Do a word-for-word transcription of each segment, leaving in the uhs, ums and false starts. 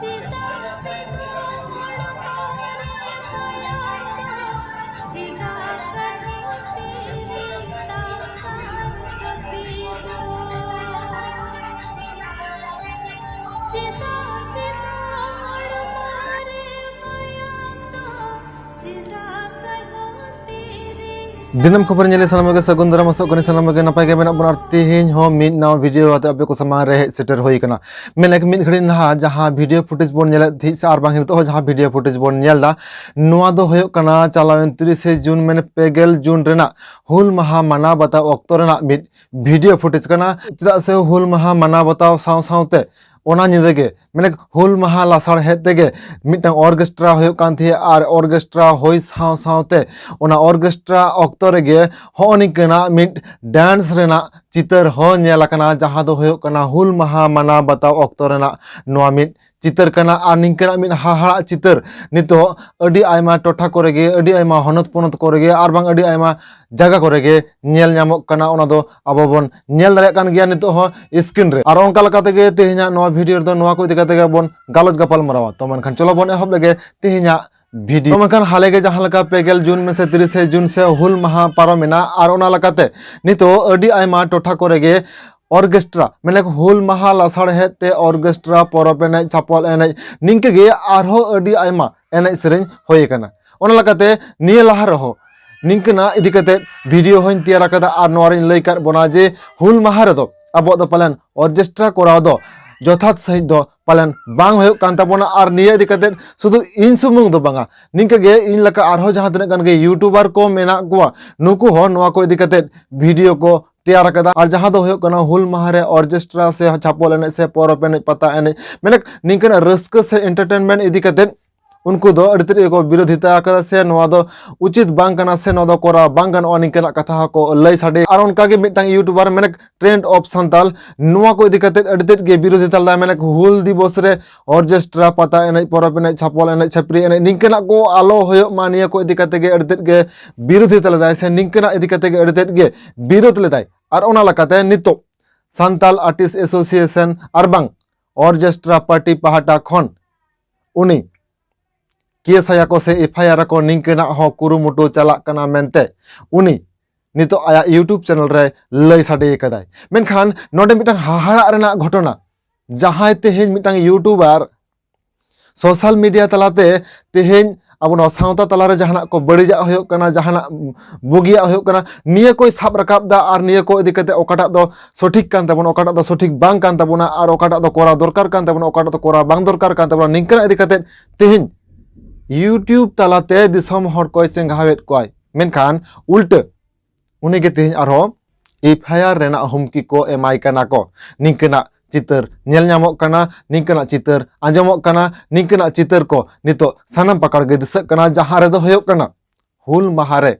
ᱪᱮᱫᱟᱜ ᱥᱤᱫᱩ ᱦᱚᱲᱢᱚ ᱨᱮ ᱢᱟᱭᱟᱢ ᱫᱚ? ᱪᱮᱫᱟᱜ ᱠᱟᱹᱱᱦᱩ ᱛᱤᱨᱤ ᱛᱟᱢ ᱥᱟᱨ ᱠᱟᱹᱯᱤ ᱫᱚ? ᱪᱮᱫᱟᱜ ᱥᱤᱫᱩ ᱦᱚᱲᱢᱚ ᱨᱮ ᱢᱟᱭᱟᱢ ᱫᱚ? ᱪᱮᱫᱟᱜ ᱠᱟᱹᱱᱦᱩ ᱛᱤᱨᱤ ᱫᱤᱱᱟᱹᱢ ᱠᱷᱚᱵᱚᱨ ᱧᱮᱞ ᱥᱟᱱᱟᱢ ᱜᱮ ᱥᱟᱹᱜᱩᱱ ᱫᱟᱨᱟᱢ, ᱟᱥᱚᱜ ᱠᱟᱹᱱᱟᱹᱧ ᱥᱟᱱᱟᱢ ᱜᱮ ᱱᱟᱯᱟᱭ ᱜᱮ ᱢᱮᱱᱟᱜ ᱵᱚᱱᱟ᱾ ᱟᱨ ᱛᱮᱦᱮᱧ ᱦᱚᱸ ᱢᱤᱫ ᱱᱟᱣᱟ ᱵᱷᱤᱰᱤᱭᱳ ᱟᱛᱮ ᱟᱯᱮ ᱠᱚ ᱥᱟᱢᱟᱝ ᱨᱮ ᱦᱮᱡ ᱥᱮᱴᱮᱨ ᱦᱩᱭ ᱟᱠᱟᱱᱟ᱾ ᱢᱮᱱᱮᱠ ᱢᱤᱫ ᱜᱷᱟᱹᱲᱤᱡ ᱞᱟᱦᱟ ᱡᱟᱦᱟᱸ ᱵᱷᱤᱰᱤᱭᱳ ᱯᱷᱩᱴᱮᱡᱽ ᱵᱚᱱ ᱧᱮᱞᱮᱫ ᱛᱟᱦᱮᱸᱫ ᱥᱮ ᱟᱨ ᱵᱟᱝ ᱱᱤᱛᱚᱜ ᱦᱚᱸ ᱡᱟᱦᱟᱸ ᱵᱷᱤᱰᱤᱭᱳ ᱯᱷᱩᱴᱮᱡᱽ ᱵᱚᱱ ᱧᱮᱞ ᱮᱫᱟ, ᱱᱚᱣᱟ ᱫᱚ ᱦᱩᱭᱩᱜ ᱠᱟᱱᱟ ᱪᱟᱞᱟᱣᱮᱱ ᱛᱤᱨᱤᱥᱮ ᱡᱩᱱ, ᱢᱟᱱᱮ ᱯᱮ ᱜᱮᱞ ᱡᱩᱱ ᱨᱮᱱᱟᱜ ᱦᱩᱞ ᱢᱟᱦᱟ ᱢᱟᱱᱟᱣ ᱵᱟᱛᱟᱣ ᱚᱠᱛᱚ ᱨᱮᱱᱟᱜ ᱢᱤᱫ ᱵᱷᱤᱰᱤᱭᱳ ᱯᱷᱩᱴᱮᱡᱽ ᱠᱟᱱᱟ᱾ ᱪᱮᱫᱟᱜ ᱥᱮ ᱦᱩᱞ ᱢᱟᱦᱟ ᱢᱟᱱᱟᱣ ᱵᱟᱛᱟᱣ ᱥᱟᱶ ᱥᱟᱶᱛᱮ ᱚᱱᱟ ᱧᱤᱫᱟᱹ ᱜᱮ, ᱢᱟᱱᱮ ᱦᱩᱞ ᱢᱟᱦᱟ ᱞᱟᱥᱟᱲᱦᱮᱫ ᱛᱮᱜᱮ ᱢᱤᱫᱴᱟᱝ ᱚᱨᱠᱮᱥᱴᱨᱟ ᱦᱩᱭᱩᱜ ᱠᱟᱱ ᱛᱟᱦᱮᱸᱫ, ᱟᱨ ᱚᱨᱠᱮᱥᱴᱨᱟ ᱦᱩᱭ ᱥᱟᱶ ᱥᱟᱶᱛᱮ ᱚᱱᱟ ᱚᱨᱠᱮᱥᱴᱨᱟ ᱚᱠᱛᱚ ᱨᱮᱜᱮ ᱦᱚᱸᱜᱼᱚ ᱱᱤᱝᱠᱟᱹᱱᱟᱜ ᱢᱤᱫ ᱰᱮᱱᱥ ᱨᱮᱱᱟᱜ ᱪᱤᱛᱟᱹᱨ ᱦᱚᱸ ᱧᱮᱞ ᱟᱠᱟᱱᱟ, ᱡᱟᱦᱟᱸ ᱫᱚ ᱦᱩᱭᱩᱜ ᱠᱟᱱᱟ ᱦᱩᱞ ᱢᱟᱦᱟ ᱢᱟᱱᱟᱣ ᱵᱟᱛᱟᱣ ᱚᱠᱛᱚ ᱨᱮᱱᱟᱜ ᱱᱚᱣᱟ ᱢᱤᱫ ᱪᱤᱛᱟᱹᱨ ᱠᱟᱱᱟ᱾ ᱟᱨ ᱱᱤᱝᱠᱟᱹᱱᱟᱜ ᱢᱤᱫ ᱦᱟᱦᱟᱲᱟᱜ ᱪᱤᱛᱟᱹᱨ ᱱᱤᱛᱚᱜ ᱟᱹᱰᱤ ᱟᱭᱢᱟ ᱴᱚᱴᱷᱟ ᱠᱚᱨᱮ ᱜᱮ, ᱟᱹᱰᱤ ᱟᱭᱢᱟ ᱦᱚᱱᱚᱛ ᱯᱚᱱᱚᱛ ᱠᱚᱨᱮ ᱜᱮ, ᱟᱨ ᱵᱟᱝ ᱟᱹᱰᱤ ᱟᱭᱢᱟ ᱡᱟᱭᱜᱟ ᱠᱚᱨᱮ ᱜᱮ ᱧᱮᱞ ᱧᱟᱢᱚᱜ ᱠᱟᱱᱟ᱾ ᱚᱱᱟ ᱫᱚ ᱟᱵᱚ ᱵᱚᱱ ᱧᱮᱞ ᱫᱟᱲᱮᱭᱟᱜ ᱠᱟᱱ ᱜᱮᱭᱟ ᱱᱤᱛᱚᱜ ᱦᱚᱸ ᱥᱠᱨᱤᱱ ᱨᱮ᱾ ᱟᱨ ᱚᱱᱠᱟ ᱞᱮᱠᱟ ᱛᱮᱜᱮ ᱛᱮᱦᱮᱧᱟᱜ ᱱᱚᱣᱟ ᱵᱷᱤᱰᱤᱭᱳ ᱨᱮᱫᱚ ᱱᱚᱣᱟ ᱠᱚ ᱤᱫᱤ ᱠᱟᱛᱮ ᱜᱮ ᱵᱚᱱ ᱜᱟᱞᱚᱪ ᱜᱟᱯᱟᱞ ᱢᱟᱨᱟᱣᱟ᱾ ᱛᱚ ᱢᱮᱱᱠᱷᱟᱱ ᱪᱚᱞᱚ ᱵᱚᱱ ᱮᱦᱚᱵ ᱞᱮᱜᱮ ᱛᱮᱦᱮᱧᱟᱜ ᱵᱷᱤᱰᱤᱭᱳ᱾ ᱛᱚ ᱢᱮᱱᱠᱷᱟᱱ ᱦᱟᱞᱮ ᱜᱮ ᱡᱟᱦᱟᱸ ᱞᱮᱠᱟ ᱯᱮ ᱜᱮᱞ ᱡᱩᱱ ᱢᱮᱥᱮ ᱛᱤᱨᱤᱥᱮ ᱡᱩᱱ ᱥᱮ ᱦᱩᱞ ᱢᱟᱦᱟ ᱯᱟᱨᱚᱢᱮᱱᱟ, ᱟᱨ ᱚᱱᱟ ᱞᱮᱠᱟᱛᱮ ᱱᱤᱛᱚᱜ ᱟᱹᱰᱤ ᱟᱭᱢᱟ ᱴᱚᱴᱷᱟ ᱠᱚᱨᱮ ᱜᱮ ᱚᱨᱠᱮᱥᱴᱨᱟ, ᱢᱟᱱᱮ ᱦᱩᱞ ᱢᱟᱦᱟ ᱞᱟᱥᱟᱲᱦᱮᱫ ᱛᱮ ᱚᱨᱠᱮᱥᱴᱨᱟ, ᱯᱚᱨᱚᱵᱽ ᱮᱱᱮᱡ, ᱪᱷᱟᱯᱚᱞ ᱮᱱᱮᱡ, ᱱᱤᱝᱠᱟᱹ ᱜᱮ ᱟᱨᱦᱚᱸ ᱟᱹᱰᱤ ᱟᱭᱢᱟ ᱮᱱᱮᱡ ᱥᱮᱨᱮᱧ ᱦᱩᱭ ᱟᱠᱟᱱᱟ᱾ ᱚᱱᱟ ᱞᱮᱠᱟᱛᱮ ᱱᱤᱭᱟᱹ ᱞᱟᱦᱟ ᱨᱮᱦᱚᱸ ᱱᱤᱝᱠᱟᱹᱱᱟᱜ ᱤᱫᱤ ᱠᱟᱛᱮ ᱵᱷᱤᱰᱤᱭᱳ ᱦᱚᱸᱧ ᱛᱮᱭᱟᱨ ᱟᱠᱟᱫᱟ, ᱟᱨ ᱱᱚᱣᱟ ᱨᱤᱧ ᱞᱟᱹᱭ ᱟᱠᱟᱫ ᱵᱚᱱᱟ ᱡᱮ ᱦᱩᱞ ᱢᱟᱦᱟ ᱨᱮᱫᱚ ᱟᱵᱚᱣᱟᱜ ᱫᱚ ᱯᱟᱞᱮᱱ ᱚᱨᱠᱮᱥᱴᱨᱟ ᱠᱚᱨᱟᱣ ᱫᱚ ᱡᱚᱛᱷᱟᱛ ᱥᱟᱺᱦᱤᱡ ᱫᱚ ᱯᱟᱞᱮᱱ ᱵᱟᱝ ᱦᱩᱭᱩᱜ ᱠᱟᱱ ᱛᱟᱵᱚᱱᱟ᱾ ᱟᱨ ᱱᱤᱭᱟᱹ ᱤᱫᱤ ᱠᱟᱛᱮ ᱥᱩᱫᱷᱩ ᱤᱧ ᱥᱩᱢᱩᱝ ᱫᱚ ᱵᱟᱝᱟ, ᱱᱤᱝᱠᱟᱹ ᱜᱮ ᱤᱧ ᱞᱮᱠᱟ ᱟᱨᱦᱚᱸ ᱡᱟᱦᱟᱸ ᱛᱤᱱᱟᱹᱜ ᱜᱟᱱ ᱜᱮ ᱭᱩᱴᱩᱵᱟᱨ ᱠᱚ ᱢᱮᱱᱟᱜ ᱠᱚᱣᱟ, ᱱᱩᱠᱩ ᱦᱚᱸ ᱱᱚᱣᱟ ᱠᱚ ᱤᱫᱤ ᱠᱟᱛᱮ ᱵᱷᱤᱰᱤᱭᱳ ᱠᱚ ᱛᱮᱭᱟᱨ ᱟᱠᱟᱫᱟ᱾ ᱟᱨ ᱡᱟᱦᱟᱸ ᱫᱚ ᱦᱩᱭᱩᱜ ᱠᱟᱱᱟ ᱦᱩᱞ ᱢᱟᱦᱟ ᱨᱮ ᱚᱨᱠᱮᱥᱴᱨᱟ ᱥᱮ ᱪᱷᱟᱯᱚᱞ ᱮᱱᱮᱡ ᱥᱮ ᱯᱚᱨᱚᱵᱽ ᱮᱱᱮᱡ, ᱯᱟᱛᱟ ᱮᱱᱮᱡ, ᱢᱟᱱᱮ ᱱᱤᱝᱠᱟᱹᱱᱟᱜ ᱨᱟᱹᱥᱠᱟᱹ ᱥᱮ ᱮᱱᱴᱟᱨᱴᱮᱱᱢᱮᱱᱴ ᱤᱫᱤ ᱠᱟᱛᱮ ᱩᱱᱠᱩ ᱫᱚ ᱟᱹᱰᱤ ᱛᱮᱫ ᱜᱮᱠᱚ ᱵᱤᱨᱳᱫᱷᱤᱛᱟ ᱟᱠᱟᱫᱟ ᱥᱮ ᱱᱚᱣᱟ ᱫᱚ ᱩᱪᱤᱛ ᱵᱟᱝ ᱠᱟᱱᱟ ᱥᱮ ᱱᱚᱣᱟ ᱫᱚ ᱠᱚᱨᱟᱣ ᱵᱟᱝ ᱜᱟᱱᱚᱜᱼᱟ, ᱱᱤᱝᱠᱟᱹᱱᱟᱜ ᱠᱟᱛᱷᱟ ᱦᱚᱸᱠᱚ ᱞᱟᱹᱭ ᱥᱟᱰᱮ᱾ ᱟᱨ ᱚᱱᱠᱟᱜᱮ ᱢᱤᱫᱴᱟᱝ ᱭᱩᱴᱩᱵᱟᱨ, ᱢᱟᱱᱮ ᱴᱨᱮᱱᱰ ᱚᱯᱷ ᱥᱟᱱᱛᱟᱞ, ᱱᱚᱣᱟ ᱠᱚ ᱤᱫᱤ ᱠᱟᱛᱮ ᱟᱹᱰᱤ ᱛᱮᱫ ᱜᱮ ᱵᱤᱨᱳᱫᱷᱤᱛᱟ ᱞᱮᱫᱟᱭ᱾ ᱢᱟᱱᱮ ᱦᱩᱞ ᱫᱤᱵᱚᱥ ᱨᱮ ᱚᱨᱠᱮᱥᱴᱨᱟ, ᱯᱟᱛᱟ ᱮᱱᱮᱡ, ᱯᱚᱨᱚᱵᱽ ᱮᱱᱮᱡ, ᱪᱷᱟᱯᱚᱞ ᱮᱱᱮᱡ, ᱪᱷᱟᱹᱯᱨᱤ ᱮᱱᱮᱡ, ᱱᱤᱝᱠᱟᱹᱱᱟᱜ ᱠᱚ ᱟᱞᱚ ᱦᱩᱭᱩᱜ ᱢᱟ, ᱱᱤᱭᱟᱹ ᱠᱚ ᱤᱫᱤ ᱠᱟᱛᱮ ᱜᱮ ᱟᱹᱰᱤ ᱛᱮᱫ ᱜᱮ ᱵᱤᱨᱳᱫᱷᱤᱛᱟ ᱞᱮᱫᱟᱭ ᱥᱮ ᱱᱤᱝᱠᱟᱹᱱᱟᱜ ᱤᱫᱤ ᱠᱟᱛᱮ ᱜᱮ ᱟᱹᱰᱤ ᱛᱮᱫ ᱜᱮ ᱵᱤᱨᱳᱫ ᱞᱮᱫᱟᱭ᱾ ᱟᱨ ᱚᱱᱟ ᱞᱮᱠᱟᱛᱮ ᱱᱤᱛᱚᱜ ᱥᱟᱱᱛᱟᱞ ᱟᱨᱴᱤᱥᱴ ᱮᱥᱳᱥᱤᱭᱮᱥᱚᱱ ᱟᱨ ᱵᱟᱝ ᱚᱨᱡᱮᱥᱴᱨᱟ ᱯᱟᱨᱴᱤ ᱯᱟᱦᱴᱟ ᱠᱷᱚᱱ ᱩᱱᱤ ᱠᱮᱥ ᱟᱭᱟ ᱠᱚ ᱥᱮ ᱮᱯᱷ ᱟᱭ ᱟᱨ ᱟᱠᱚ, ᱱᱤᱝᱠᱟᱹᱱᱟᱜ ᱦᱚᱸ ᱠᱩᱨᱩᱢᱩᱴᱩ ᱪᱟᱞᱟᱜ ᱠᱟᱱᱟ ᱢᱮᱱᱛᱮ ᱩᱱᱤ ᱱᱤᱛᱚᱜ ᱟᱭᱟᱜ YouTube ᱪᱮᱱᱮᱞ ᱨᱮ ᱞᱟᱹᱭ ᱥᱟᱰᱮ ᱟᱠᱟᱫᱟᱭ᱾ ᱢᱮᱱᱠᱷᱟᱱ ᱱᱚᱰᱮ ᱢᱤᱫᱴᱟᱝ ᱦᱟᱦᱟᱲᱟᱜ ᱨᱮᱱᱟᱜ ᱜᱷᱚᱴᱚᱱᱟ, ᱡᱟᱦᱟᱸᱭ ᱛᱮᱦᱮᱧ ᱢᱤᱫᱴᱟᱝ YouTuber ᱥᱳᱥᱟᱞ ᱢᱤᱰᱤᱭᱟ ᱛᱟᱞᱟᱛᱮ ᱛᱮᱦᱮᱧ ᱟᱵᱚ ᱱᱚᱣᱟ ᱥᱟᱶᱛᱟ ᱛᱟᱞᱟᱨᱮ ᱡᱟᱦᱟᱱᱟᱜ ᱠᱚ ᱵᱟᱹᱲᱤᱡᱟᱜ ᱦᱩᱭᱩᱜ ᱠᱟᱱᱟ, ᱡᱟᱦᱟᱱᱟᱜ ᱵᱩᱜᱤᱭᱟᱜ ᱦᱩᱭᱩᱜ ᱠᱟᱱᱟ, ᱱᱤᱭᱟᱹ ᱠᱚᱭ ᱥᱟᱵ ᱨᱟᱠᱟᱵ ᱫᱟ᱾ ᱟᱨ ᱱᱤᱭᱟᱹ ᱠᱚ ᱤᱫᱤ ᱠᱟᱛᱮ ᱚᱠᱟᱴᱟᱜ ᱫᱚ ᱥᱚᱴᱷᱤᱠ ᱠᱟᱱ ᱛᱟᱵᱚᱱᱟ, ᱚᱠᱟᱴᱟᱜ ᱫᱚ ᱥᱚᱴᱷᱤᱠ ᱵᱟᱝ ᱠᱟᱱ ᱛᱟᱵᱚᱱᱟ, ᱟᱨ ᱚᱠᱟᱴᱟᱜ ᱫᱚ ᱠᱚᱨᱟᱣ ᱫᱚᱨᱠᱟᱨ ᱠᱟᱱ ᱛᱟᱵᱚᱱᱟ, ᱚᱠᱟᱴᱟᱜ ᱫᱚ ᱠᱚᱨᱟᱣ ᱵᱟᱝ ᱫᱚᱨᱠᱟᱨ ᱠᱟᱱ ᱛᱟᱵᱚᱱᱟ, ᱱᱤᱝᱠᱟᱹᱱᱟᱜ ᱤᱫᱤ ᱠᱟᱛᱮ ᱛᱮᱦᱮᱧ YouTube ᱛᱟᱞᱟᱛᱮ ᱫᱤᱥᱚᱢ ᱦᱚᱲ ᱠᱚᱭ ᱪᱮᱸᱜᱷᱟᱣᱮᱫ ᱠᱚᱣᱟᱭ᱾ ᱢᱮᱱᱠᱷᱟᱱ ᱩᱞᱴᱟᱹ ᱩᱱᱤᱜᱮ ᱛᱮᱦᱮᱧ ᱟᱨᱦᱚᱸ ᱮᱯᱷ ᱟᱭ ᱟᱨ ᱨᱮᱱᱟᱜ ᱦᱩᱢᱠᱤ ᱠᱚ ᱮᱢᱟᱭ ᱠᱟᱱᱟ ᱠᱚ᱾ ᱱᱤᱝᱠᱟᱹᱱᱟᱜ ᱪᱤᱛᱟᱹᱨ ᱧᱮᱞ ᱧᱟᱢᱚᱜ ᱠᱟᱱᱟ, ᱱᱤᱝᱠᱟᱹᱱᱟᱜ ᱪᱤᱛᱟᱹᱨ ᱟᱸᱡᱚᱢᱚᱜ ᱠᱟᱱᱟ, ᱱᱤᱝᱠᱟᱹᱱᱟᱜ ᱪᱤᱛᱟᱹᱨ ᱠᱚ ᱱᱤᱛᱚᱜ ᱥᱟᱱᱟᱢ ᱯᱟᱠᱟᱲ ᱜᱮ ᱫᱤᱥᱟᱹᱜ ᱠᱟᱱᱟ, ᱡᱟᱦᱟᱸ ᱨᱮᱫᱚ ᱦᱩᱭᱩᱜ ᱠᱟᱱᱟ ᱦᱩᱞ ᱢᱟᱦᱟ ᱨᱮ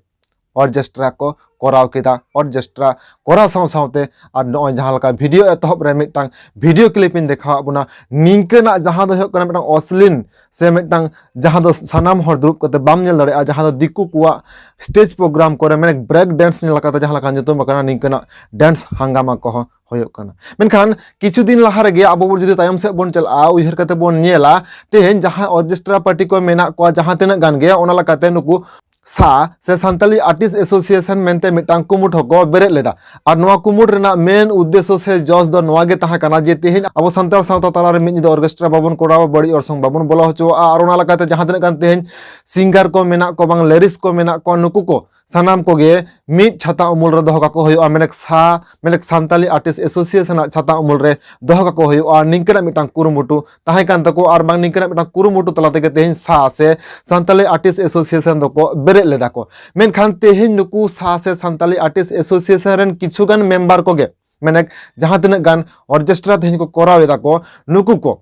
ᱚᱨᱡᱮᱥᱴᱨᱟ ᱠᱚ ᱠᱚᱨᱟᱣ ᱠᱮᱫᱟ᱾ ᱚᱨᱡᱮᱥᱴᱨᱟ ᱠᱚᱨᱟᱣ ᱥᱟᱶ ᱥᱟᱶᱛᱮ ᱟᱨ ᱱᱚᱜᱼᱚᱭ ᱡᱟᱦᱟᱸ ᱞᱮᱠᱟ ᱵᱷᱤᱰᱤᱭᱳ ᱮᱛᱚᱦᱚᱵ ᱨᱮ ᱢᱤᱫᱴᱟᱝ ᱵᱷᱤᱰᱤᱭᱳ ᱠᱞᱤᱯ ᱤᱧ ᱫᱮᱠᱷᱟᱣᱟᱫ ᱵᱚᱱᱟ, ᱱᱤᱝᱠᱟᱹᱱᱟᱜ ᱡᱟᱦᱟᱸ ᱫᱚ ᱦᱩᱭᱩᱜ ᱠᱟᱱᱟ ᱢᱤᱫᱴᱟᱝ ᱚᱥᱞᱤᱞ ᱥᱮ ᱢᱤᱫᱴᱟᱝ ᱡᱟᱦᱟᱸ ᱫᱚ ᱥᱟᱱᱟᱢ ᱦᱚᱲ ᱫᱩᱲᱩᱵ ᱠᱟᱛᱮ ᱵᱟᱢ ᱧᱮᱞ ᱫᱟᱲᱮᱭᱟᱜᱼᱟ, ᱡᱟᱦᱟᱸ ᱫᱚ ᱫᱤᱠᱩ ᱠᱚᱣᱟᱜ ᱥᱴᱮᱡᱽ ᱯᱨᱳᱜᱨᱟᱢ ᱠᱚᱨᱮ ᱢᱟᱱᱮ ᱵᱨᱮᱠ ᱰᱮᱱᱥ ᱧᱮᱞ ᱠᱟᱛᱮ ᱡᱟᱦᱟᱸ ᱞᱮᱠᱟ ᱧᱩᱛᱩᱢ ᱟᱠᱟᱱᱟ, ᱱᱤᱝᱠᱟᱹᱱᱟᱜ ᱰᱮᱱᱥ ᱦᱟᱝᱜᱟᱢᱟ ᱠᱚᱦᱚᱸ ᱦᱩᱭᱩᱜ ᱠᱟᱱᱟ᱾ ᱢᱮᱱᱠᱷᱟᱱ ᱠᱤᱪᱷᱩ ᱫᱤᱱ ᱞᱟᱦᱟ ᱨᱮᱜᱮ ᱟᱵᱚ ᱵᱚᱱ ᱡᱩᱫᱤ ᱛᱟᱭᱚᱢ ᱥᱮᱫ ᱵᱚᱱ ᱪᱟᱞᱟᱜᱼᱟ, ᱩᱭᱦᱟᱹᱨ ᱠᱟᱛᱮ ᱵᱚᱱ ᱧᱮᱞᱟ, ᱛᱮᱦᱮᱧ ᱡᱟᱦᱟᱸ ᱚᱨᱡᱮᱥᱴᱨᱟ ᱯᱟᱨᱴᱤ ᱠᱚ ᱢᱮᱱᱟᱜ ᱠᱚᱣᱟ, ᱡᱟᱦᱟᱸ ᱛᱤᱱᱟᱹᱜ ᱜᱟᱱ ᱜᱮ, ᱚᱱᱟ ᱞᱮᱠᱟᱛᱮ ᱱᱩᱠᱩ ᱥᱟ ᱥᱮ ᱥᱟᱱᱛᱟᱞᱤ ᱟᱨᱴᱤᱥᱴ ᱮᱥᱳᱥᱤᱭᱮᱥᱚᱱ ᱢᱮᱱᱛᱮ ᱢᱤᱫᱴᱟᱝ ᱠᱩᱢᱩᱴ ᱦᱚᱸᱠᱚ ᱵᱮᱨᱮᱫ ᱞᱮᱫᱟ᱾ ᱟᱨ ᱱᱚᱣᱟ ᱠᱩᱢᱩᱴ ᱨᱮᱱᱟᱜ ᱢᱮᱱ ᱩᱫᱽᱫᱮᱥᱥᱚ ᱥᱮ ᱡᱚᱥ ᱫᱚ ᱱᱚᱣᱟ ᱜᱮ ᱛᱟᱦᱮᱸ ᱠᱟᱱᱟ ᱡᱮ ᱛᱮᱦᱮᱧ ᱟᱵᱚ ᱥᱟᱱᱛᱟᱲ ᱥᱟᱶᱛᱟ ᱛᱟᱞᱟᱨᱮ ᱢᱤᱫ ᱧᱤᱫᱟᱹ ᱚᱨᱠᱮᱥᱴᱨᱟ ᱵᱟᱵᱚᱱ ᱠᱚᱨᱟᱣᱟ, ᱵᱟᱹᱲᱤᱡ ᱚᱨᱥᱚᱝ ᱵᱟᱵᱚᱱ ᱵᱚᱞᱚ ᱦᱚᱪᱚᱣᱟᱜᱼᱟ᱾ ᱟᱨ ᱚᱱᱟ ᱞᱮᱠᱟᱛᱮ ᱡᱟᱦᱟᱸ ᱛᱤᱱᱟᱹᱜ ᱜᱟᱱ ᱛᱮᱦᱮᱧ ᱥᱤᱝᱜᱟᱨ ᱠᱚ ᱢᱮᱱᱟᱜ ᱠᱚᱣᱟ ᱵᱟᱝ ᱞᱮᱨᱤᱥ ᱠᱚ ᱢᱮᱱᱟᱜ ᱠᱚᱣᱟ, ᱱᱩᱠᱩ ᱠᱚ ᱥᱟᱱᱟᱢ ᱠᱚᱜᱮ ᱢᱤᱫ ᱪᱷᱟᱛᱟ ᱩᱢᱩᱞ ᱨᱮ ᱫᱚᱦᱚ ᱠᱟᱠᱚ ᱦᱩᱭᱩᱜᱼᱟ, ᱢᱮᱱᱮᱠ ᱥᱟ ᱢᱮᱱᱮᱠ ᱥᱟᱱᱛᱟᱞᱤ ᱟᱨᱴᱤᱥᱴ ᱮᱥᱳᱥᱤᱭᱮᱥᱚᱱ ᱟᱜ ᱪᱷᱟᱛᱟ ᱩᱢᱩᱞ ᱨᱮ ᱫᱚᱦᱚ ᱠᱟᱠᱚ ᱦᱩᱭᱩᱜᱼᱟ, ᱱᱤᱝᱠᱟᱹᱱᱟᱜ ᱢᱤᱫᱴᱟᱝ ᱠᱩᱨᱩᱢᱩᱴᱩ ᱛᱟᱦᱮᱸ ᱠᱟᱱ ᱛᱟᱠᱚᱣᱟ᱾ ᱟᱨ ᱵᱟᱝ ᱱᱤᱝᱠᱟᱹᱱᱟᱜ ᱢᱤᱫᱴᱟᱝ ᱠᱩᱨᱩᱢᱩᱴᱩ ᱛᱟᱞᱟ ᱛᱮᱜᱮ ᱛᱮᱦᱮᱧ ᱥᱟ ᱥᱮ ᱥᱟᱱᱛᱟᱞᱤ ᱟᱨᱴᱤᱥᱴ ᱮᱥᱳᱥᱤᱭᱮᱥᱚᱱ ᱫᱚᱠᱚ ᱵᱮᱨᱮᱫ ᱞᱮᱫᱟ ᱠᱚ᱾ ᱢᱮᱱᱠᱷᱟᱱ ᱛᱮᱦᱮᱧ ᱱᱩᱠᱩ ᱥᱟ ᱥᱮ ᱥᱟᱱᱛᱟᱞᱤ ᱟᱨᱴᱤᱥᱴ ᱮᱥᱳᱥᱤᱭᱮᱥᱚᱱ ᱨᱮᱱ ᱠᱤᱪᱷᱩ ᱜᱟᱱ ᱢᱮᱢᱵᱟᱨ ᱠᱚᱜᱮ, ᱢᱮᱱᱮᱠ ᱡᱟᱦᱟᱸ ᱛᱤᱱᱟᱹᱜ ᱜᱟᱱ ᱚᱨᱠᱮᱥᱴᱨᱟ ᱛᱮᱦᱮᱧ ᱠᱚ ᱠᱚᱨᱟᱣ ᱮᱫᱟ ᱠᱚ, ᱱᱩᱠᱩ ᱠᱚ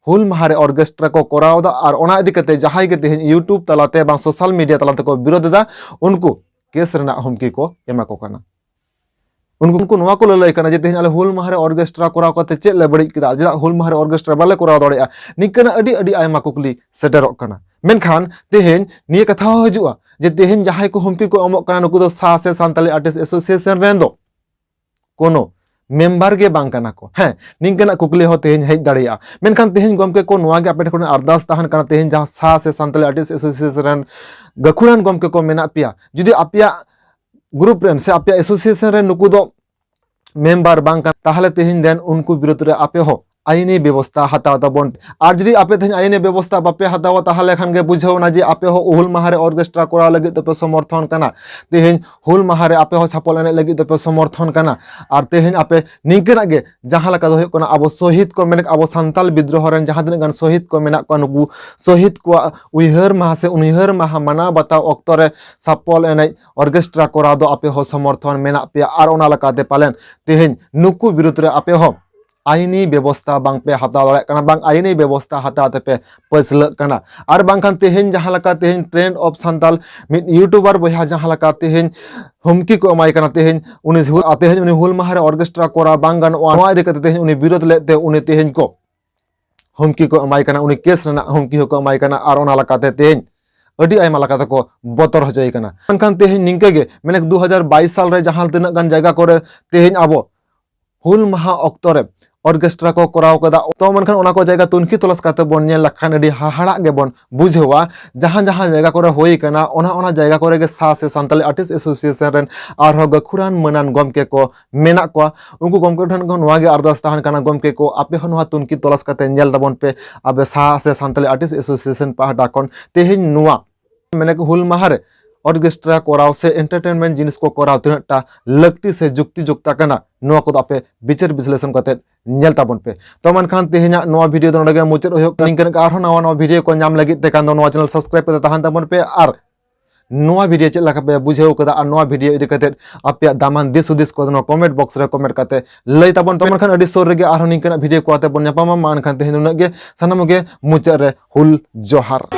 ᱦᱩᱞ ᱢᱟᱦᱟ ᱨᱮ ᱚᱨᱠᱮᱥᱴᱨᱟ ᱠᱚ ᱠᱚᱨᱟᱣ ᱮᱫᱟ᱾ ᱟᱨ ᱚᱱᱟ ᱤᱫᱤ ᱠᱟᱛᱮ ᱡᱟᱦᱟᱸᱭ ᱜᱮ ᱛᱮᱦᱮᱧ YouTube ᱛᱟᱞᱟᱛᱮ ᱵᱟᱝ ᱥᱳᱥᱟᱞ ᱢᱤᱰᱤᱭᱟ ᱛᱟᱞᱟ ᱛᱮᱠᱚ ᱵᱤᱨᱳᱫ ᱮᱫᱟ, ᱩᱱᱠᱩ ᱠᱮᱥ ᱨᱮᱱᱟᱜ ᱦᱩᱢᱠᱤ ᱠᱚ ᱮᱢᱟ ᱠᱚ ᱠᱟᱱᱟ᱾ ᱩᱱᱠᱩ ᱩᱱᱠᱩ ᱱᱚᱣᱟ ᱠᱚ ᱞᱟᱹᱞᱟᱹᱭ ᱠᱟᱱᱟ ᱡᱮ ᱛᱮᱦᱮᱧ ᱟᱞᱮ ᱦᱩᱞ ᱢᱟᱦᱟ ᱨᱮ ᱚᱨᱠᱮᱥᱴᱨᱟ ᱠᱚᱨᱟᱣ ᱠᱟᱛᱮ ᱪᱮᱫ ᱞᱮ ᱵᱟᱹᱲᱤᱡ ᱠᱮᱫᱟ, ᱪᱮᱫᱟᱜ ᱦᱩᱞ ᱢᱟᱦᱟ ᱨᱮ ᱚᱨᱠᱮᱥᱴᱨᱟ ᱵᱟᱞᱮ ᱠᱚᱨᱟᱣ ᱫᱟᱲᱮᱭᱟᱜᱼᱟ? ᱱᱤᱝᱠᱟᱹᱱᱟᱜ ᱟᱹᱰᱤ ᱟᱹᱰᱤ ᱟᱭᱢᱟ ᱠᱩᱠᱞᱤ ᱥᱮᱴᱮᱨᱚᱜ ᱠᱟᱱᱟ᱾ ᱢᱮᱱᱠᱷᱟᱱ ᱛᱮᱦᱮᱧ ᱱᱤᱭᱟᱹ ᱠᱟᱛᱷᱟ ᱦᱚᱸ ᱦᱤᱡᱩᱜᱼᱟ ᱡᱮ ᱛᱮᱦᱮᱧ ᱡᱟᱦᱟᱸᱭ ᱠᱚ ᱦᱩᱢᱠᱤ ᱠᱚ ᱮᱢᱚᱜ ᱠᱟᱱᱟ, ᱱᱩᱠᱩ ᱫᱚ ᱥᱟ ᱥᱮ ᱥᱟᱱᱛᱟᱞᱤ ᱟᱨᱴᱤᱥᱴ ᱮᱥᱳᱥᱤᱭᱮᱥᱚᱱ ᱨᱮᱱ ᱫᱚ ᱠᱳᱱᱳ ᱢᱮᱢᱵᱟᱨ ᱜᱮ ᱵᱟᱝ ᱠᱟᱱᱟ ᱠᱚ? ᱦᱮᱸ, ᱱᱤᱝᱠᱟᱹᱱᱟᱜ ᱠᱩᱠᱞᱤ ᱦᱚᱸ ᱛᱮᱦᱮᱧ ᱦᱮᱡ ᱫᱟᱲᱮᱭᱟᱜᱼᱟ᱾ ᱢᱮᱱᱠᱷᱟᱱ ᱛᱮᱦᱮᱧ ᱜᱚᱢᱠᱮ ᱠᱚ, ᱱᱚᱣᱟ ᱜᱮ ᱟᱯᱮ ᱴᱷᱮᱱ ᱠᱷᱚᱱ ᱟᱨᱫᱟᱥ ᱛᱟᱦᱮᱱ ᱠᱟᱱᱟ, ᱛᱮᱦᱮᱧ ᱡᱟᱦᱟᱸ ᱥᱟᱦᱟ ᱥᱮ ᱥᱟᱱᱛᱟᱲᱤ ᱟᱨᱴᱤᱥᱴ ᱮᱥᱳᱥᱤᱭᱮᱥᱚᱱ ᱨᱮᱱ ᱜᱟᱹᱠᱷᱩᱲᱟᱱ ᱜᱚᱢᱠᱮ ᱠᱚ ᱢᱮᱱᱟᱜ ᱯᱮᱭᱟ, ᱡᱩᱫᱤ ᱟᱯᱮᱭᱟᱜ ᱜᱨᱩᱯ ᱨᱮᱱ ᱥᱮ ᱟᱯᱮᱭᱟᱜ ᱮᱥᱳᱥᱤᱭᱮᱥᱚᱱ ᱨᱮᱱ ᱱᱩᱠᱩ ᱫᱚ ᱢᱮᱢᱵᱟᱨ ᱵᱟᱝ ᱠᱟᱱᱟ, ᱛᱟᱦᱚᱞᱮ ᱛᱮᱦᱮᱧ ᱫᱮᱱ ᱩᱱᱠᱩ ᱵᱤᱨᱩᱫᱽ ᱨᱮ ᱟᱯᱮ ᱦᱚᱸ ᱟᱭᱤᱱᱤ ᱵᱮᱵᱚᱥᱛᱟ ᱦᱟᱛᱟᱣ ᱛᱟᱵᱚᱱ ᱯᱮ᱾ ᱟᱨ ᱡᱩᱫᱤ ᱟᱯᱮ ᱛᱮᱦᱮᱧ ᱟᱭᱤᱱᱤ ᱵᱮᱵᱚᱥᱛᱟ ᱵᱟᱯᱮ ᱦᱟᱛᱟᱣᱟ, ᱛᱟᱦᱚᱞᱮ ᱠᱷᱟᱱ ᱜᱮ ᱵᱩᱡᱷᱟᱹᱣ ᱮᱱᱟ ᱡᱮ ᱟᱯᱮ ᱦᱚᱸ ᱦᱩᱞ ᱢᱟᱦᱟ ᱨᱮ ᱚᱨᱠᱮᱥᱴᱨᱟ ᱠᱚᱨᱟᱣ ᱞᱟᱹᱜᱤᱫ ᱫᱚᱯᱮ ᱥᱚᱢᱚᱨᱛᱷᱚᱱ ᱠᱟᱱᱟ, ᱛᱮᱦᱮᱧ ᱦᱩᱞ ᱢᱟᱦᱟ ᱨᱮ ᱟᱯᱮ ᱦᱚᱸ ᱪᱷᱟᱯᱚᱞ ᱮᱱᱮᱡ ᱞᱟᱹᱜᱤᱫ ᱫᱚᱯᱮ ᱥᱚᱢᱚᱨᱛᱷᱚᱱ ᱠᱟᱱᱟ᱾ ᱟᱨ ᱛᱮᱦᱮᱧ ᱟᱯᱮ ᱱᱤᱝᱠᱟᱹᱱᱟᱜ ᱜᱮ, ᱡᱟᱦᱟᱸ ᱞᱮᱠᱟ ᱫᱚ ᱦᱩᱭᱩᱜ ᱠᱟᱱᱟ, ᱟᱵᱚ ᱥᱚᱦᱤᱫ ᱠᱚ ᱢᱮᱱ, ᱟᱵᱚ ᱥᱟᱱᱛᱟᱞ ᱵᱤᱫᱽᱨᱳᱦᱚ ᱨᱮᱱ ᱡᱟᱦᱟᱸ ᱛᱤᱱᱟᱹᱜ ᱜᱟᱱ ᱥᱚᱦᱤᱫ ᱠᱚ ᱢᱮᱱᱟᱜ ᱠᱚᱣᱟ, ᱱᱩᱠᱩ ᱥᱚᱦᱤᱫ ᱠᱚᱣᱟᱜ ᱩᱭᱦᱟᱹᱨ ᱢᱟᱦᱟ ᱥᱮ ᱩᱭᱦᱟᱹᱨ ᱢᱟᱦᱟ ᱢᱟᱱᱟᱣ ᱵᱟᱛᱟᱣ ᱚᱠᱛᱚ ᱨᱮ ᱪᱷᱟᱯᱚᱞ ᱮᱱᱮᱡ ᱚᱨᱠᱮᱥᱴᱨᱟ ᱠᱚᱨᱟᱣ ᱫᱚ ᱟᱯᱮ ᱦᱚᱸ ᱥᱚᱢᱚᱨᱛᱷᱚᱱ ᱢᱮᱱᱟᱜ ᱯᱮᱭᱟ᱾ ᱟᱨ ᱚᱱᱟ ᱞᱮᱠᱟᱛᱮ ᱯᱟᱞᱮᱱ ᱛᱮᱦᱮᱧ ᱱᱩᱠᱩ ᱵᱤᱨᱩᱫᱽ ᱨᱮ ᱟᱯᱮ ᱦᱚᱸ ᱟᱭᱤᱱᱤ ᱵᱮᱵᱚᱥᱛᱟ ᱵᱟᱝ ᱯᱮ ᱦᱟᱛᱟᱣ ᱫᱟᱲᱮᱭᱟᱜ ᱠᱟᱱᱟ, ᱵᱟᱝ ᱟᱭᱤᱱᱤ ᱵᱮᱵᱚᱥᱛᱟ ᱦᱟᱛᱟᱣ ᱛᱮᱯᱮ ᱯᱟᱹᱪᱷᱞᱟᱹᱜ ᱠᱟᱱᱟ᱾ ᱟᱨ ᱵᱟᱝᱠᱷᱟᱱ ᱛᱮᱦᱮᱧ ᱡᱟᱦᱟᱸ ᱞᱮᱠᱟ ᱛᱮᱦᱮᱧ ᱴᱨᱮᱱᱰ ᱚᱯᱷ ᱥᱟᱱᱛᱟᱞ ᱢᱤᱫ ᱭᱩᱴᱩᱵᱟᱨ ᱵᱚᱭᱦᱟ ᱡᱟᱦᱟᱸ ᱞᱮᱠᱟ ᱛᱮᱦᱮᱧ ᱦᱩᱢᱠᱤ ᱠᱚ ᱮᱢᱟᱭ ᱠᱟᱱᱟ, ᱛᱮᱦᱮᱧ ᱩᱱᱤ ᱦᱩᱞ, ᱛᱮᱦᱮᱧ ᱩᱱᱤ ᱦᱩᱞ ᱢᱟᱦᱟ ᱨᱮ ᱚᱨᱠᱮᱥᱴᱨᱟ ᱠᱚᱨᱟᱣ ᱵᱟᱝ ᱜᱟᱱᱚᱜᱼᱟ, ᱱᱚᱣᱟ ᱤᱫᱤ ᱠᱟᱛᱮ ᱛᱮᱦᱮᱧ ᱩᱱᱤ ᱵᱤᱨᱳᱫ ᱞᱮᱫ ᱛᱮ ᱩᱱᱤ ᱛᱮᱦᱮᱧ ᱠᱚ ᱦᱩᱢᱠᱤ ᱠᱚ ᱮᱢᱟᱭ ᱠᱟᱱᱟ, ᱩᱱᱤ ᱠᱮᱥ ᱨᱮᱱᱟᱜ ᱦᱩᱢᱠᱤ ᱦᱚᱸᱠᱚ ᱮᱢᱟᱭ ᱠᱟᱱᱟ᱾ ᱟᱨ ᱚᱱᱟ ᱞᱮᱠᱟᱛᱮ ᱛᱮᱦᱮᱧ ᱟᱹᱰᱤ ᱟᱭᱢᱟ ᱞᱮᱠᱟ ᱛᱮᱠᱚ ᱵᱚᱛᱚᱨ ᱦᱚᱪᱚᱭᱮ ᱠᱟᱱᱟ᱾ ᱢᱮᱱᱠᱷᱟᱱ ᱛᱮᱦᱮᱧ ᱱᱤᱝᱠᱟᱹ ᱜᱮ, ᱢᱮᱱᱮᱠ ᱫᱩ ᱦᱟᱡᱟᱨ ᱵᱟᱭᱤᱥ ᱥᱟᱞ ᱨᱮ ᱡᱟᱦᱟᱸ ᱛᱤᱱᱟᱹᱜ ᱜᱟᱱ ᱡᱟᱭᱜᱟ ᱠᱚᱨᱮ ᱛᱮᱦᱮᱧ ᱟᱵᱚ ᱦᱩᱞ ᱢᱟᱦᱟ ᱚᱠᱛᱚ ᱨᱮ ᱚᱨᱠᱮᱥᱴᱨᱟ ᱠᱚ ᱠᱚᱨᱟᱣ ᱠᱟᱫᱟ, ᱛᱚ ᱢᱮᱱᱠᱷᱟᱱ ᱚᱱᱟ ᱠᱚ ᱡᱟᱭᱜᱟ ᱛᱩᱱᱠᱷᱤ ᱛᱚᱞᱟᱥ ᱠᱟᱛᱮ ᱵᱚᱱ ᱧᱮᱞ ᱞᱮᱠᱷᱟᱱ ᱟᱹᱰᱤ ᱦᱟᱦᱟᱲᱟᱜ ᱜᱮᱵᱚᱱ ᱵᱩᱡᱷᱟᱹᱣᱟ᱾ ᱡᱟᱦᱟᱸ ᱡᱟᱦᱟᱸ ᱡᱟᱭᱜᱟ ᱠᱚᱨᱮ ᱦᱩᱭ ᱠᱟᱱᱟ, ᱚᱱᱟ ᱚᱱᱟ ᱡᱟᱭᱜᱟ ᱠᱚᱨᱮ ᱜᱮ ᱥᱟ ᱥᱮ ᱥᱟᱱᱛᱟᱞᱤ ᱟᱨᱴᱤᱥᱴ ᱮᱥᱳᱥᱤᱭᱮᱥᱚᱱ ᱨᱮᱱ ᱟᱨᱦᱚᱸ ᱜᱟᱹᱠᱷᱩᱲᱟᱱ ᱢᱟᱹᱱᱟᱱ ᱜᱚᱢᱠᱮ ᱠᱚ ᱢᱮᱱᱟᱜ ᱠᱚᱣᱟ᱾ ᱩᱱᱠᱩ ᱜᱚᱢᱠᱮ ᱴᱷᱮᱱ ᱠᱷᱚᱱ ᱱᱚᱣᱟ ᱜᱮ ᱟᱨᱫᱟᱥ ᱛᱟᱦᱮᱱ ᱠᱟᱱᱟ, ᱜᱚᱢᱠᱮ ᱠᱚ, ᱟᱯᱮ ᱦᱚᱸ ᱱᱚᱣᱟ ᱛᱩᱱᱠᱷᱤ ᱛᱚᱞᱟᱥ ᱠᱟᱛᱮ ᱧᱮᱞ ᱛᱟᱵᱚᱱ ᱯᱮ᱾ ᱟᱯᱮ ᱥᱟ ᱥᱮ ᱥᱟᱱᱛᱟᱞᱤ ᱟᱨᱴᱤᱥᱴ ᱮᱥᱳᱥᱤᱭᱮᱥᱚᱱ ᱯᱟᱦᱴᱟ ᱠᱷᱚᱱ ᱛᱮᱦᱮᱧ ᱱᱚᱣᱟ, ᱢᱟᱱᱮ, ᱦᱩᱞ ᱢᱟᱦᱟ ᱨᱮ ᱚᱨᱠᱮᱥᱴᱨᱟ ᱠᱚᱨᱟᱣ ᱥᱮ ᱮᱱᱴᱟᱨᱴᱮᱱᱢᱮᱱᱴ ᱡᱤᱱᱤᱥ ᱠᱚ ᱠᱚᱨᱟᱣ ᱛᱤᱱᱟᱹᱜ ᱴᱟ ᱞᱟᱹᱠᱛᱤ ᱥᱮ ᱡᱩᱠᱛᱤ ᱡᱩᱠᱛᱟ ᱠᱟᱱᱟ, ᱱᱚᱣᱟ ᱠᱚᱫᱚ ᱟᱯᱮ ᱵᱤᱪᱟᱹᱨ ᱵᱤᱥᱞᱮᱥᱚᱱ ᱠᱟᱛᱮ ᱧᱮᱞ ᱛᱟᱵᱚᱱ ᱯᱮ᱾ ᱛᱚ ᱢᱮᱱᱠᱷᱟᱱ ᱛᱮᱦᱮᱧᱟᱜ ᱱᱚᱣᱟ ᱵᱷᱤᱰᱤᱭᱳ ᱫᱚ ᱱᱚᱰᱮ ᱜᱮ ᱢᱩᱪᱟᱹᱫ ᱦᱩᱭᱩᱜ ᱠᱟᱱᱟ᱾ ᱱᱤᱝᱠᱟᱹᱱᱟᱜ ᱟᱨᱦᱚᱸ ᱱᱟᱣᱟ ᱱᱟᱣᱟ ᱵᱷᱤᱰᱤᱭᱳ ᱠᱚ ᱧᱟᱢ ᱞᱟᱹᱜᱤᱫ ᱛᱮ ᱠᱷᱟᱱ ᱫᱚ ᱱᱚᱣᱟ ᱪᱮᱱᱮᱞ ᱥᱟᱵᱥᱠᱨᱟᱭᱤᱵ ᱠᱟᱛᱮ ᱛᱟᱦᱮᱱ ᱛᱟᱵᱚᱱ ᱯᱮ᱾ ᱟᱨ ᱱᱚᱣᱟ ᱵᱷᱤᱰᱤᱭᱳ ᱪᱮᱫ ᱞᱮᱠᱟ ᱯᱮ ᱵᱩᱡᱷᱟᱹᱣ ᱠᱟᱫᱟ ᱟᱨ ᱱᱚᱣᱟ ᱵᱷᱤᱰᱤᱭᱳ ᱤᱫᱤ ᱠᱟᱛᱮ ᱟᱯᱮᱭᱟᱜ ᱫᱟᱢᱟᱱ ᱫᱤᱥ ᱦᱩᱫᱤᱥ ᱠᱚ ᱱᱚᱣᱟ ᱠᱚᱢᱮᱱᱴ ᱵᱚᱠᱥ ᱨᱮ ᱠᱚᱢᱮᱱᱴ ᱠᱟᱛᱮ ᱞᱟᱹᱭ ᱛᱟᱵᱚᱱ ᱯᱮ᱾ ᱢᱮᱱᱠᱷᱟᱱ ᱟᱹᱰᱤ ᱥᱩᱨ ᱨᱮᱜᱮ ᱟᱨᱦᱚᱸ ᱱᱤᱝᱠᱟᱹᱱᱟᱜ ᱵᱷᱤᱰᱤᱭᱳ ᱠᱚ ᱟᱛᱮ ᱵᱚᱱ ᱧᱟᱯᱟᱢᱟ᱾ ᱢᱟ ᱮᱱᱠᱷᱟᱱ ᱛᱮᱦᱮᱧ ᱩᱱᱟᱹᱜ ᱜᱮ, ᱥᱟᱱᱟᱢ ᱜᱮ ᱢᱩᱪᱟᱹᱫ ᱨᱮ ᱦᱩᱞ ᱡᱚᱦᱟᱨ᱾